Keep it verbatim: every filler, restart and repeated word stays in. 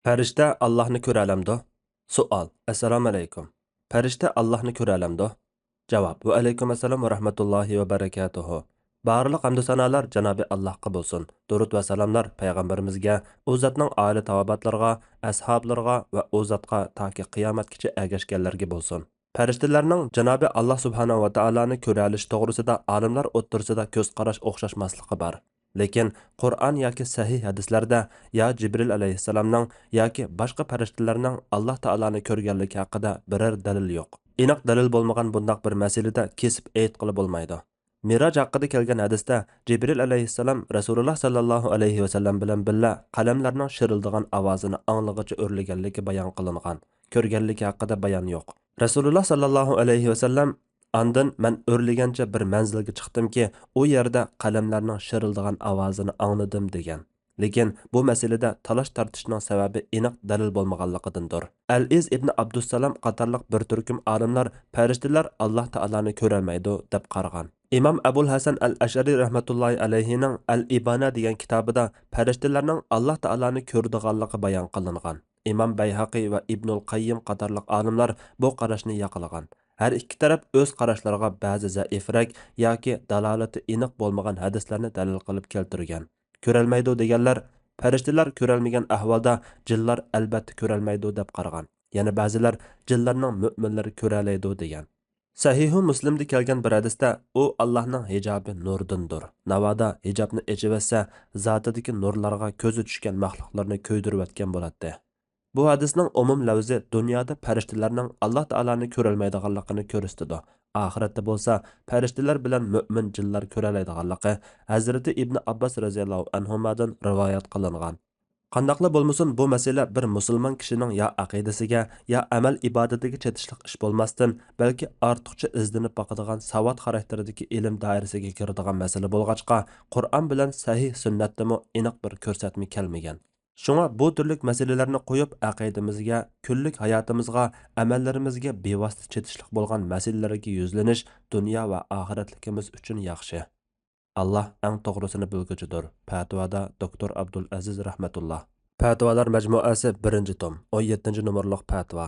پەرىشتە ئاللاھنى كۆرەلەمدۇ؟ سوئال. ئەسسالامۇ ئەلەيكۇم. پەرىشتە ئاللاھنى كۆرەلەمدۇ؟ جاۋاب. ۋەئەلەيكۇم ئەسسالام ۋە رەھمەتۇللاھى ۋە بەرەكاتۇھۇ. بارلىق ھەمدۇ سانالار جانابى ئاللاھقا بولسۇن. دۇرۇت ۋە سالاملار پەيغەمبىرىمىزگە، ئۇ زاتنىڭ ئالىي تاۋابىئاتلىرىغا، ئەسھابلىرىغا ۋە ئۇ زاتقا تاكى قىيامەتكىچە ئەگەشكەنلەرگە بولسۇن. پەرىشتىلەرنىڭ جانابى ئاللاھ سۇبھانەھۇ ۋە تائالانى كۆرەلىشى توغرىسىدا ئالىملار ئوتتۇرىسىدا كۆز قاراش ئوخشاشماسلىقى بار. لېكىن قۇرئان ياكى سەھىھ ھەدىسلەردە يا جىبرىل ئەلەيھىسسالامنىڭ ياكى باشقا پەرىشتىلەرنىڭ ئاللاھ تائالانى كۆرگەنلىكى ھەققىدە بىرەر دەلىل يوق. ئېنىق دەلىل بولمىغان بۇنداق بىر مەسىلىدە كېسىپ ئېيتقىلى بولمايدۇ. مىراج ھەققىدە كەلگەن ھەدىستە جىبرىل ئەلەيھىسسالام رەسۇلۇللاھ ساللاللاھۇ ئەلەيھى ۋەسەللەم بىلەن بىللە قەلەملەرنىڭ شىرىلدىغان ئاۋازىنى ئاڭلىغۇچە ئۆرلىگەنلىكى بايان قىلىنغان. كۆرگەنلىكى ھەققىدە بايان يوق. رەسۇلۇللاھ ساللاللاھۇ ئەلەيھى ۋەسەللەم ئاندىن مەن ئۆرلىگەنچە بىر مەنزىلگە چىقتىمكى، ئۇ يەردە قەلەملەرنىڭ شىرىلدىغان ئاۋازىنى ئاڭلىدىم دېگەن. لېكىن بۇ مەسىلىدە تالاش-تارتىشنىڭ سەۋەبى ئېنىق دەلىل بولمىغانلىقىدىندۇر. ئەل-ئىز ئىبنى ئابدۇسسالام قاتارلىق بىر تۈركۈم ئالىملار پەرىشتىلەر ئاللاھ تائالانى كۆرەلمەيدۇ دەپ قارىغان. ئىمام ئەبۇل ھەسەن ئەل ئەشئەرى رەھمەتۇللاھى ئەلەيھىنىڭ ئەل-ئىبانە دېگەن كىتابىدا پەرىشتىلەرنىڭ ئاللاھ تائالانى كۆرىدىغانلىقى بايان قىلىنغان. ئىمام بەيھەقى ۋە ئىبنۇل قەييىم قاتارلىق ئالىملار بۇ قاراشنى ياقلىغان. ھەر ئىككى تەرەپ ئۆز قاراشلىرىغا بەزى زەئىفرەك ياكى دالالىتى ئېنىق بولمىغان ھەدىسلەرنى دەلىل قىلىپ كەلتۈرگەن. كۆرەلمەيدۇ دېگەنلەر، پەرىشتىلەر كۆرەلمىگەن ئەھۋالدا جىنلار ئەلبەتتە كۆرەلمەيدۇ دەپ قارىغان. يەنە بەزىلەر جىنلارنىڭ مۆمىنلىرى كۆرەلەيدۇ دېگەن. سەھىھۇ مۇسلىمدە كەلگەن بىر ھەدىستە، ئۇ ئاللاھنىڭ ھىجابى نۇردىندۇر. ناۋادا ھىجابنى ئېچىۋەتسە، زاتىدىكى نۇرلارغا كۆزى چۈشكەن مەخلۇقلارنى كۆيدۈرۈۋەتكەن بولاتتى. بۇ ھەدىسنىڭ ئومۇم لەۋزى دۇنيادا پەرىشتىلەرنىڭ ئاللاھ تائالانى كۆرەلمەيدىغانلىقىنى كۆرسىتىدۇ. ئاخىرەتتە بولسا پەرىشتىلەر بىلەن مۆمىن جىنلار كۆرەلەيدىغانلىقى ھەزرىتى ئىبنى ئابباس رەزىياللاھۇ ئەنھۇمادىن رىۋايەت قىلىنغان. قانداقلا بولمىسۇن، بۇ مەسىلە بىر مۇسۇلمان كىشىنىڭ يا ئەقىدىسىگە، يا ئەمەل ئىبادىتىگە چېتىشلىق ئىش بولماستىن، بەلكى ئارتۇقچە ئىزدىنىپ باقىدىغان ساۋات خاراكتېرىدىكى ئىلىم دائىرىسىگە كىرىدىغان مەسىلە بولغاچقا، قۇرئان بىلەن سەھىھ سۈننەتتىمۇ ئېنىق بىر كۆرسەتمە كەلمىگەن. شۇڭا بۇ تۈرلۈك مەسىلىلەرنى قويۇپ، ئەقىدىمىزگە، كۈنلۈك ھاياتىمىزغا، ئەمەللىرىمىزگە بىۋاسىتە چېتىشلىق بولغان مەسىلىلەرگە يۈزلىنىش دۇنيا ۋە ئاخىرەتلىكىمىز ئۈچۈن ياخشى. ئاللاھ ئەڭ توغرىسىنى بىلگۈچىدۇر. پەتىۋادا دوكتور ئابدۇلئەزىز رەھمەتۇللا. پەتىۋالار مەجمۇئەسى، بىرىنچى توم، ئون يەتتىنچى نومۇرلۇق پەتىۋا.